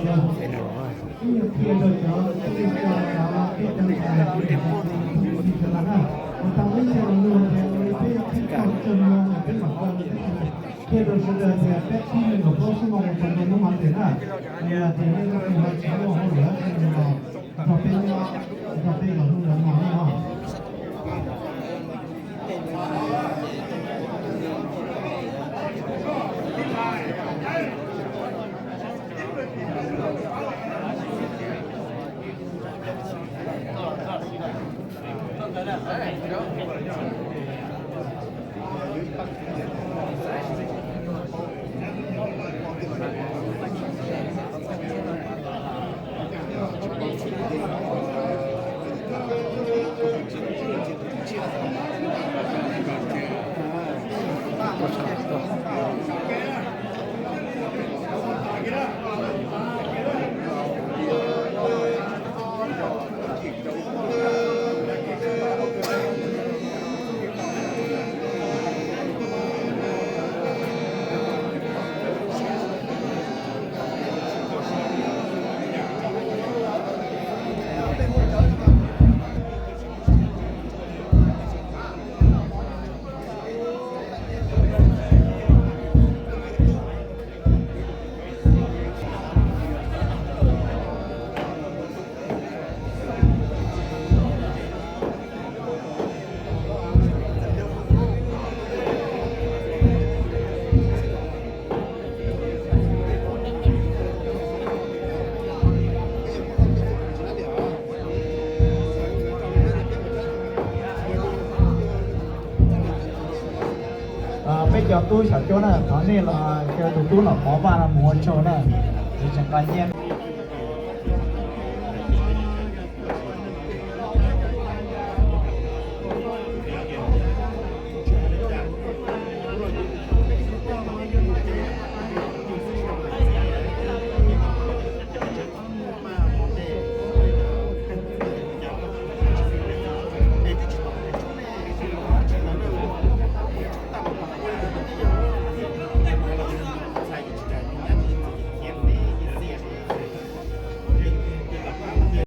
Qhia rau sawv daws tias peb pib nees nkaum plaub xuab moos txog rau hnub Monday na, ces nej leej twg ho tsis muaj hauj lwm los nrog peb nyob, nrog peb los hnub ntawd no na. Peb cov tub xyom cuab na, thov nej los caw tus tub Nom Pov Vaj no mus ua tsaug na, tseem nqa nyiaj.